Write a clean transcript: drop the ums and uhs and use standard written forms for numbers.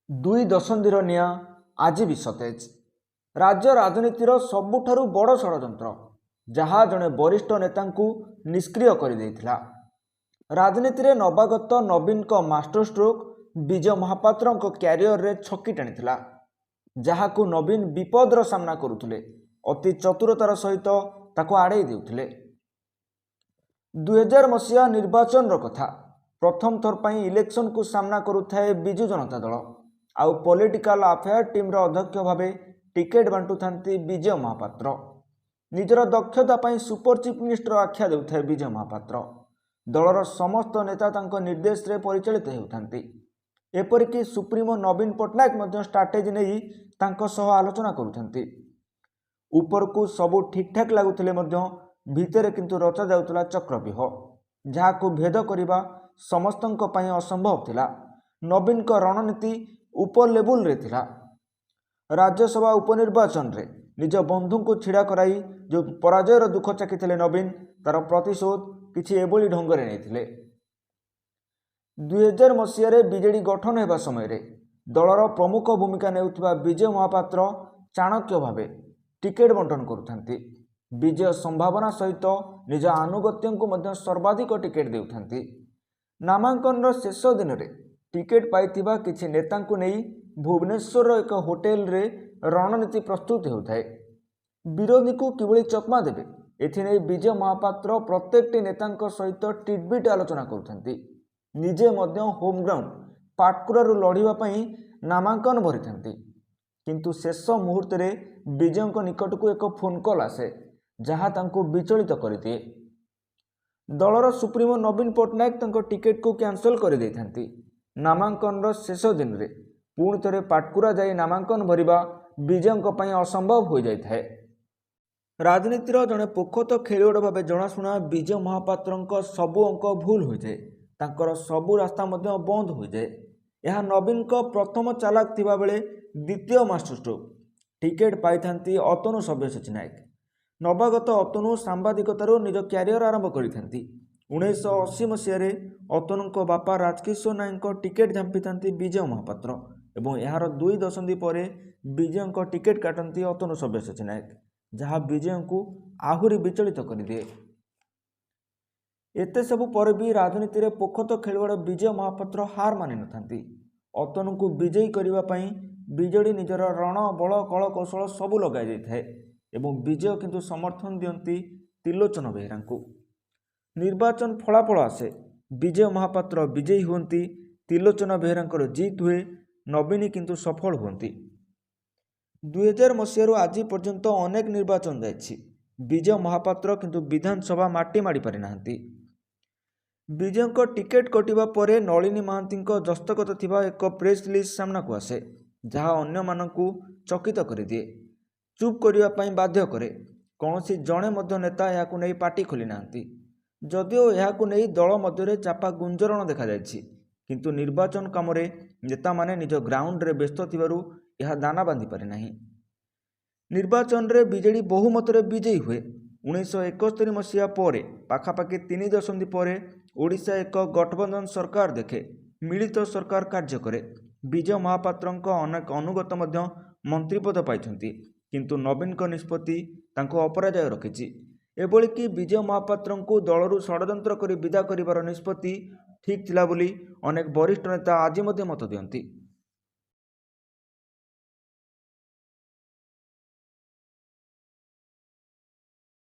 2 ଦଶନ୍ଧିର ନିଆଁ ଆଜି ବି ସତେଜ। ରାଜ୍ୟ ରାଜନୀତିର ସବୁଠାରୁ ବଡ଼ ଷଡ଼ଯନ୍ତ୍ର, ଯାହା ଜଣେ ବରିଷ୍ଠ ନେତାଙ୍କୁ ନିଷ୍କ୍ରିୟ କରିଦେଇଥିଲା। ରାଜନୀତିରେ ନବାଗତ ନବୀନଙ୍କ ମାଷ୍ଟର ଷ୍ଟ୍ରୋକ୍ ବିଜୟ ମହାପାତ୍ରଙ୍କ କ୍ୟାରିୟରରେ ଛକି ଟାଣିଥିଲା। ଯାହାକୁ ନବୀନ ବିପଦର ସାମ୍ନା କରୁଥିଲେ, ଅତି ଚତୁରତାର ସହିତ ତାକୁ ଆଡ଼େଇ ଦେଉଥିଲେ। 2000 ମସିହା ନିର୍ବାଚନର କଥା। ପ୍ରଥମ ଥର ପାଇଁ ଇଲେକ୍ସନକୁ ସାମ୍ନା କରୁଥାଏ ବିଜୁ ଜନତା ଦଳ। ଆଉ ପଲିଟିକାଲ ଆଫେୟାର ଟିମ୍ର ଅଧ୍ୟକ୍ଷ ଭାବେ ଟିକେଟ୍ ବାଣ୍ଟୁଥାନ୍ତି ବିଜୟ ମହାପାତ୍ର। ନିଜର ଦକ୍ଷତା ପାଇଁ ସୁପର ଚିଫ୍ ମିନିଷ୍ଟର ଆଖ୍ୟା ଦେଉଥାଏ ବିଜୟ ମହାପାତ୍ର। ଦଳର ସମସ୍ତ ନେତା ତାଙ୍କ ନିର୍ଦ୍ଦେଶରେ ପରିଚାଳିତ ହେଉଥାନ୍ତି। ଏପରିକି ସୁପ୍ରିମୋ ନବୀନ ପଟ୍ଟନାୟକ ମଧ୍ୟ ଷ୍ଟ୍ରାଟେଜି ନେଇ ତାଙ୍କ ସହ ଆଲୋଚନା କରୁଥାନ୍ତି। ଉପରକୁ ସବୁ ଠିକ୍ଠାକ୍ ଲାଗୁଥିଲେ ମଧ୍ୟ ଭିତରେ କିନ୍ତୁ ରଚାଯାଉଥିଲା ଚକ୍ରବ୍ୟୁହ, ଯାହାକୁ ଭେଦ କରିବା ସମସ୍ତଙ୍କ ପାଇଁ ଅସମ୍ଭବ ଥିଲା। ନବୀନଙ୍କ ରଣନୀତି ଉପର ଲେବୁଲରେ ଥିଲା। ରାଜ୍ୟସଭା ଉପନିର୍ବାଚନରେ ନିଜ ବନ୍ଧୁଙ୍କୁ ଛିଡ଼ା କରାଇ ଯେଉଁ ପରାଜୟର ଦୁଃଖ ଚାଖିଥିଲେ ନବୀନ, ତାର ପ୍ରତିଶୋଧ କିଛି ଏଭଳି ଢଙ୍ଗରେ ନେଇଥିଲେ। 2000 ମସିହାରେ ବିଜେଡି ଗଠନ ହେବା ସମୟରେ ଦଳର ପ୍ରମୁଖ ଭୂମିକା ନେଉଥିବା ବିଜୟ ମହାପାତ୍ର ଚାଣକ୍ୟ ଭାବେ ଟିକେଟ୍ ବଣ୍ଟନ କରୁଥାନ୍ତି। ବିଜୟ ସମ୍ଭାବନା ସହିତ ନିଜ ଆନୁଗତ୍ୟଙ୍କୁ ମଧ୍ୟ ସର୍ବାଧିକ ଟିକେଟ୍ ଦେଉଥାନ୍ତି। ନାମାଙ୍କନର ଶେଷ ଦିନରେ ଟିକେଟ୍ ପାଇଥିବା କିଛି ନେତାଙ୍କୁ ନେଇ ଭୁବନେଶ୍ୱରର ଏକ ହୋଟେଲରେ ରଣନୀତି ପ୍ରସ୍ତୁତ ହେଉଥାଏ। ବିରୋଧୀଙ୍କୁ କିଭଳି ଚକମା ଦେବେ, ଏଥିନେଇ ବିଜୟ ମହାପାତ୍ର ପ୍ରତ୍ୟେକଟି ନେତାଙ୍କ ସହିତ ଟିଟବିଟ୍ ଆଲୋଚନା କରୁଥାନ୍ତି। ନିଜେ ମଧ୍ୟ ହୋମ୍ ଗ୍ରାଉଣ୍ଡ ପାଟକୁରାରୁ ଲଢ଼ିବା ପାଇଁ ନାମାଙ୍କନ ଭରିଥାନ୍ତି। କିନ୍ତୁ ଶେଷ ମୁହୂର୍ତ୍ତରେ ବିଜୟଙ୍କ ନିକଟକୁ ଏକ ଫୋନ୍ କଲ୍ ଆସେ, ଯାହା ତାଙ୍କୁ ବିଚଳିତ କରିଦିଏ। ଦଳର ସୁପ୍ରିମୋ ନବୀନ ପଟ୍ଟନାୟକ ତାଙ୍କ ଟିକେଟକୁ କ୍ୟାନସଲ କରିଦେଇଥାନ୍ତି। ନାମାଙ୍କନର ଶେଷ ଦିନରେ ପୁଣି ଥରେ ପାଟକୁରା ଯାଇ ନାମାଙ୍କନ ଭରିବା ବିଜୟଙ୍କ ପାଇଁ ଅସମ୍ଭବ ହୋଇଯାଇଥାଏ। ରାଜନୀତିର ଜଣେ ପୋଖତ ଖେଳୁଆଡ଼ ଭାବେ ଜଣାଶୁଣା ବିଜୟ ମହାପାତ୍ରଙ୍କ ସବୁ ଅଙ୍କ ଭୁଲ ହୋଇଯାଏ। ତାଙ୍କର ସବୁ ରାସ୍ତା ମଧ୍ୟ ବନ୍ଦ ହୋଇଯାଏ। ଏହା ନବୀନଙ୍କ ପ୍ରଥମ ଚାଲାକ ଥିବାବେଳେ ଦ୍ୱିତୀୟ ମାଷ୍ଟରଷ୍ଟ୍ରୋକ୍ ଟିକେଟ୍ ପାଇଥାନ୍ତି ଅତନୁ ସବ୍ୟସାଚୀ ନାୟକ। ନବାଗତ ଅତନୁ ସାମ୍ବାଦିକତାରୁ ନିଜ କ୍ୟାରିୟର ଆରମ୍ଭ କରିଥାନ୍ତି। 1980 ମସିହାରେ ଅତନୁଙ୍କ ବାପା ରାଜକିଶୋର ନାୟକଙ୍କ ଟିକେଟ୍ ଝାମ୍ପିଥାନ୍ତି ବିଜୟ ମହାପାତ୍ର ଏବଂ ଏହାର 2 ଦଶନ୍ଧି ପରେ ବିଜୟଙ୍କ ଟିକେଟ୍ କାଟନ୍ତି ଅତନୁ ସବ୍ୟସାଚୀ ନାୟକ, ଯାହା ବିଜୟଙ୍କୁ ଆହୁରି ବିଚଳିତ କରିଦିଏ। ଏତେ ସବୁ ପରେ ବି ରାଜନୀତିରେ ପୋଖତ ଖେଳୁଆଡ଼ ବିଜୟ ମହାପାତ୍ର ହାର ମାନିନଥାନ୍ତି। ଅତନୁଙ୍କୁ ବିଜୟୀ କରିବା ପାଇଁ ବିଜେଡି ନିଜର ରଣ ବଳ କଳ କୌଶଳ ସବୁ ଲଗାଇ ଦେଇଥାଏ ଏବଂ ବିଜୟ କିନ୍ତୁ ସମର୍ଥନ ଦିଅନ୍ତି ତ୍ରିଲୋଚନ ବେହେରାଙ୍କୁ। ନିର୍ବାଚନ ଫଳାଫଳ ଆସେ, ବିଜୟ ମହାପାତ୍ର ବିଜୟୀ ହୁଅନ୍ତି, ତ୍ରିଲୋଚନ ବେହେରାଙ୍କର ଜିତ୍ ହୁଏ, ନବୀନ କିନ୍ତୁ ସଫଳ ହୁଅନ୍ତି। 2000 ମସିହାରୁ ଆଜି ପର୍ଯ୍ୟନ୍ତ ଅନେକ ନିର୍ବାଚନ ଯାଇଛି, ବିଜୟ ମହାପାତ୍ର କିନ୍ତୁ ବିଧାନସଭା ମାଟି ମାଡ଼ି ପାରିନାହାନ୍ତି। ବିଜୟଙ୍କ ଟିକେଟ୍ କଟିବା ପରେ ନଳିନୀ ମହାନ୍ତିଙ୍କ ଦସ୍ତଖତ ଥିବା ଏକ ପ୍ରେସ୍ ରିଲିଜ୍ ସାମ୍ନାକୁ ଆସେ, ଯାହା ଅନ୍ୟମାନଙ୍କୁ ଚକିତ କରିଦିଏ, ଚୁପ୍ କରିବା ପାଇଁ ବାଧ୍ୟ କରେ। କୌଣସି ଜଣେ ମଧ୍ୟ ନେତା ଏହାକୁ ନେଇ ପାଟି ଖୋଲି ନାହାନ୍ତି। ଯଦିଓ ଏହାକୁ ନେଇ ଦଳ ମଧ୍ୟରେ ଚାପା ଗୁଞ୍ଜରଣ ଦେଖାଯାଇଛି, କିନ୍ତୁ ନିର୍ବାଚନ କାମରେ ନେତାମାନେ ନିଜ ଗ୍ରାଉଣ୍ଡରେ ବ୍ୟସ୍ତ ଥିବାରୁ ଏହା ଦାନା ବାନ୍ଧି ପାରିନାହିଁ। ନିର୍ବାଚନରେ ବିଜେଡି ବହୁମତରେ ବିଜୟୀ ହୁଏ। 1971 ମସିହା ପରେ ପାଖାପାଖି 3 ଦଶନ୍ଧି ପରେ ଓଡ଼ିଶା ଏକ ଗଠବନ୍ଧନ ସରକାର ଦେଖେ। ମିଳିତ ସରକାର କାର୍ଯ୍ୟ କରେ। ବିଜୟ ମହାପାତ୍ରଙ୍କ ଅନେକ ଅନୁଗତ ମଧ୍ୟ ମନ୍ତ୍ରୀପଦ ପାଇଛନ୍ତି। କିନ୍ତୁ ନବୀନଙ୍କ ନିଷ୍ପତ୍ତି ତାଙ୍କୁ ଅପରାଜୟ ରଖିଛି। ଏଭଳିକି ବିଜୟ ମହାପାତ୍ରଙ୍କୁ ଦଳରୁ ଷଡ଼ଯନ୍ତ୍ର କରି ବିଦା କରିବାର ନିଷ୍ପତ୍ତି ଠିକ୍ ଥିଲା ବୋଲି ଅନେକ ବରିଷ୍ଠ ନେତା ଆଜି ମଧ୍ୟ ମତ ଦିଅନ୍ତି।